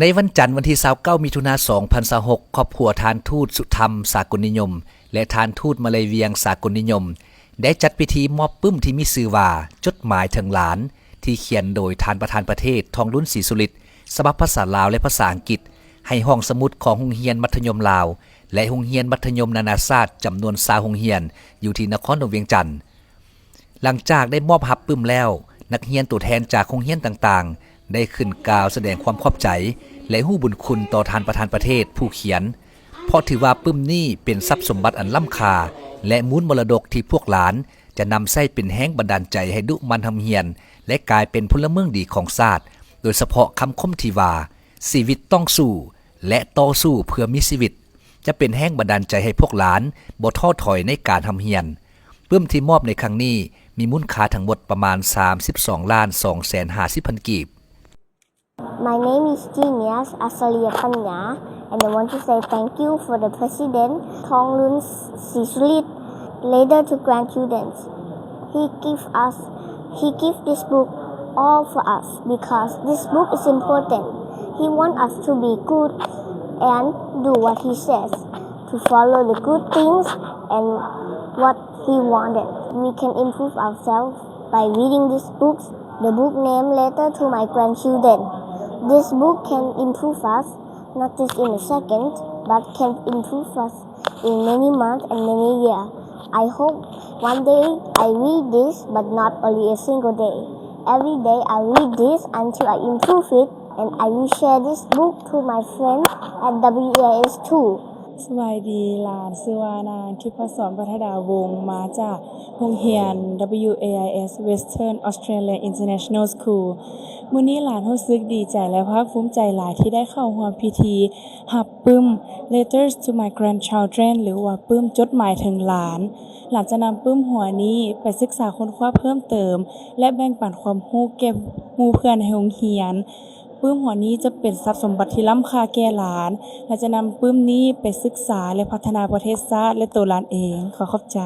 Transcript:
ໃນວັນຈັນ ວັນທີຊາວເກົ້າ ມິຖຸນາ ສອງພັນຊາວຫົກ, ຄອບຄົວທ່ານທູດ ສຸທຳ ສາກົນນິຍົມ ແລະ ທ່ານທູດ ມະໄລວຽງ ສາກົນນິຍົມ ໄດ້ຈັດພິທີມອບປຶ້ມທີ່ມີຊື່ວ່າ ຈົດໝາຍເຖິງຫຼານ ທີ່ຂຽນໂດຍທ່ານປະທານປະເທດ ທອງລຸນ ສີສຸລິດ ສະບັບພາສາລາວ ແລະ ພາສາອັງກິດ ໃຫ້ຫ້ອງສະໝຸດຂອງໂຮງຮຽນມັດທະຍົມລາວ ແລະ ໂຮງຮຽນມັດທະຍົມນານາຊາດ ຈຳນວນຊາວໂຮງຮຽນ ຢູ່ທີ່ນະຄອນຫຼວງວຽງຈັນ. ຫຼັງຈາກໄດ້ມອບຮັບປຶ້ມແລ້ວ, ນັກຮຽນຕົວແທນຈາກໂຮງຮຽນຕ່າງໆ ໄດ້ຂຶ້ນກ່າວສະແດງຄວາມຂອບໃຈ ແລະ ຮູ້ບຸນຄຸນຕໍ່ທ່ານປະທານປະເທດຜູ້ຂຽນ, ເພາະຖືວ່າປຶ້ມນີ້ເປັນຊັບສົມບັດອັນລ້ຳຄ່າ ແລະ ມູນມໍລະດົກທີ່ພວກຫຼານຈະນຳໃຊ້ເປັນແຮງບັນດານໃຈໃຫ້ດຸໝັ່ນຮ່ຳຮຽນ ແລະ ກາຍເປັນພົນລະເມືອງດີຂອງຊາດ, ໂດຍສະເພາະຄຳຄົມທີ່ວ່າ ຊີວິດຕ້ອງສູ້ ແລະ ຕໍ່ສູ້ເພື່ອມີຊີວິດ ຈະເປັນແຮງບັນດານໃຈໃຫ້ພວກຫຼານບໍ່ທໍ້ຖອຍໃນການຮ່ຳຮຽນ. ປຶ້ມທີ່ມອບໃນຄັ້ງນີ້ມີມູນຄ່າທັງໝົດປະມານສາມສິບສອງລ້ານສອງແສນຫ້າສິບພັນກີບ. My name is Genius Asalia Panya, and I want to say thank you for the President Thongloun Sisoulith letter to grandchildren. He give us, he give this book all for us because this book is important. He want us to be good and do what he says, to follow the good things and what he wanted. We can improve ourselves by reading these books. The book name Letter to My Grandchildren. This book can improve us, not just in a second, but can improve us in many months and many years. I hope one day I read this, but not only a single day. Every day I read this until I improve it, and I will share this book to my friends at W A I S too. ສະບາຍດີ, ຫຼານຊື່ວ່ານາງ ທິບພະສອນ ວັດທະດາວົງ ມາຈາກໂຮງຮຽນ W A I S Western Australia International School. ມື້ນີ້ຫຼານຮູ້ສຶກດີໃຈ ແລະ ພາກພູມໃຈຫຼາຍທີ່ໄດ້ເຂົ້າຮ່ວມພິທີຮັບປຶ້ມ Letters to My Grandchildren ຫຼືວ່າປຶ້ມຈົດໝາຍເຖິງຫຼານ. ຫຼານຈະນຳປຶ້ມຫົວນີ້ໄປສຶກສາຄົ້ນຄວ້າເພີ່ມເຕີມ ແລະ ແບ່ງປັນຄວາມຮູ້ແກ່ໝູ່ເພື່ອນໃນໂຮງຮຽນ. ປຶ້ມຫົວນີ້ຈະເປັນຊັບສົມບັດທີ່ລ້ຳຄ່າແກ່ຫຼານ ແລະ ຈະນຳປຶ້ມນີ້ໄປສຶກສາ ແລະ ພັດທະນາປະເທດຊາດ ແລະ ໂຕຫຼານເອງ. ຂໍຂອບໃຈ.